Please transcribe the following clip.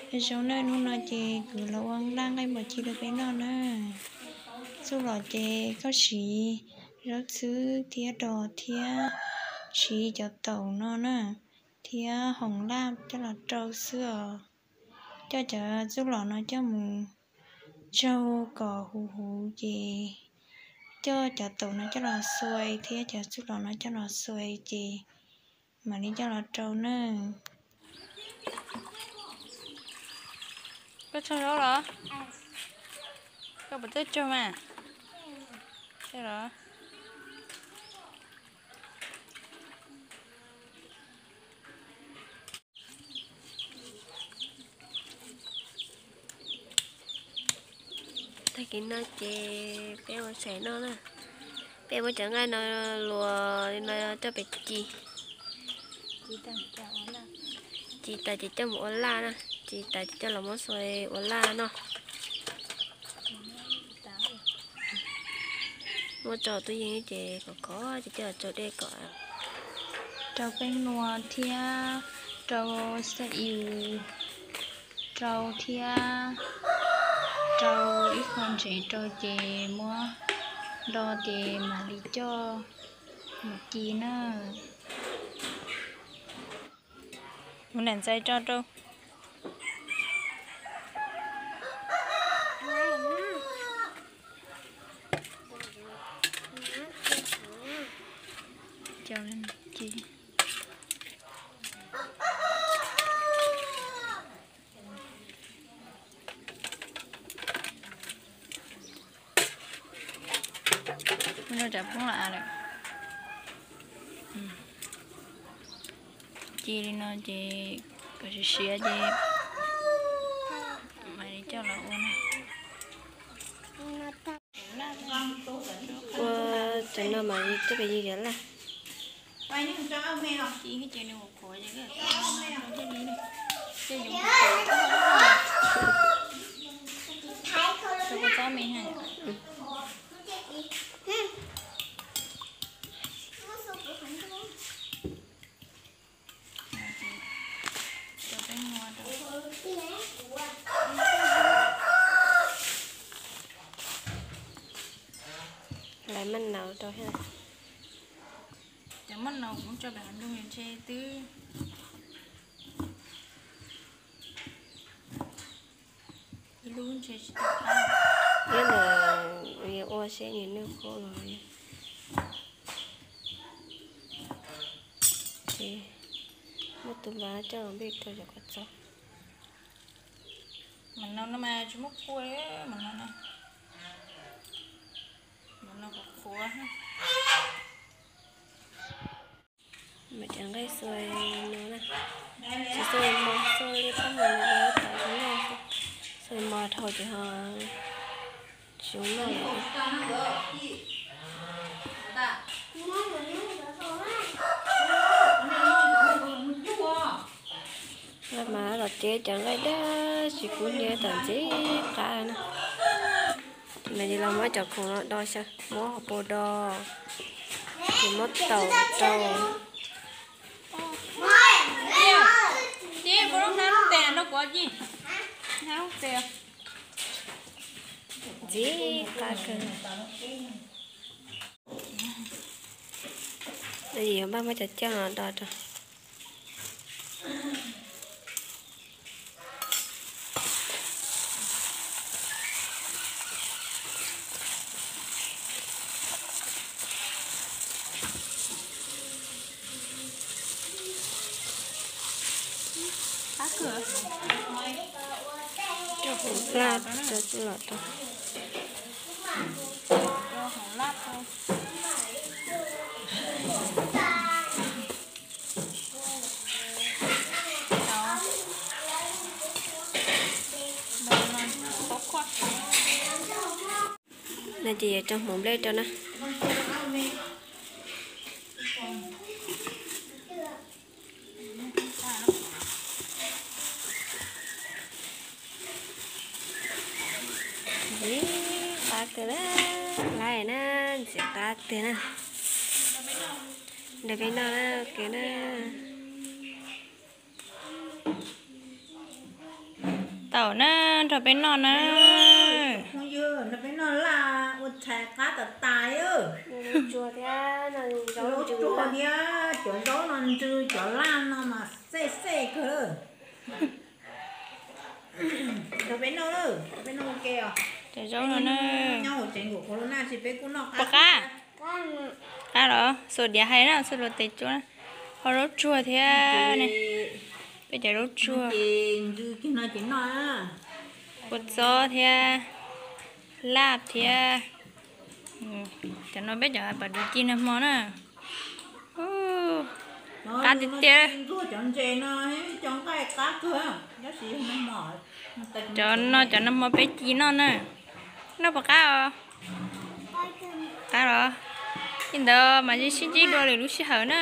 Zoo na, hnub no ces kuv los ua laj nqaij npua ci rau peb noj na. Txuj lom ces koj siv zaub txhwb thiab dos thiab siv cov taum no na, thiab hoom laj coj los rau xwb os. Coj cov txuj lom no coj mus tsaug kom huv huv ces coj cov taum no coj los xuas thiab cov txuj lom no coj los xuas ces mam li coj los rau na. Koj tsaug zaub los? Koj puas txawj tsaug mas? Tag kis no ces peb ua tshais noj na. Peb muab cov nqaij no luas li no coj pem ci. Ci tas ces coj mus ua laj na. Ci tas ces coj los muab xuas ua laj noj. Muab tso tub yees ces kom khov ces coj los tso dej kom. Rau peeb nua thiab rau xab iws rau thiab rau ib qho ntsev rau ces muab do ces mam li coj mus ci na. Mus nram ntxais tso rau. Mus rau tsam poob los lawm. Ci li no ces kom siav siav ces mam li coj los ua na. Ua cov no mas coj pem yig cov laj. Lawv maj naus rau thiab. Cov maj naus kuv tso pem hav nroog ntshe twb ib lub ntshe tsis tau qab. Ib ntawd yuav ua seb nws noj qab los. Ces muab tus npav coj los nplij rau cov kua txob. Mas no no mas tsis muab kua, mas no no. Mas no qhuav qhuav. Mas cov nqaij xuas no na, tsis xuas mos, xuas li pab mas no tas no, xuas mos dhau ces ho tsis zoo noj lawm. Mas los cev cov nqaij dab tsi kub hnyiab tawm ntxim qab na. Ces mas ces los muab cov khoom no do xyaw, muab hauv paus do, ces muab taum rau. Ntxim qab kawg. Yuav npaj muab cov caj no do rau. Rau hauv laj, rau txuj lom rau. No ces yuav rau hmoov nplej rau na. Ntxim qab kawg na, laj na, ntxim qab tiag na. Nrog peb noj na, ua ke na. Taum na, nrog peb noj na. Phooj ywg, nrog peb noj laj ua tshais qab tas tas. Zaub tsuag thiab cov zaub no ntsw, cov laj no mas xej xej kawg. Nrog peb noj, peb noj ua ke os. Cov zaub no na. Nyob hauv tsev nkaum corona ces peb kuj noj qab. Qab los xuas diav hais na, xuas luag tes tsuag na. Ho zaub tsuag thiab ne. Peb cov zaub tsuag. Kua txob thiab, laj thiab. Cov no peb cov pas duv ci nag hmo na. Qab tiag tiag. Cov no cov nag hmo peb ci noj na. Noj puas qab os? Qab los? Li ntawd mas sib ntsib dua lwm lub sij hawm na.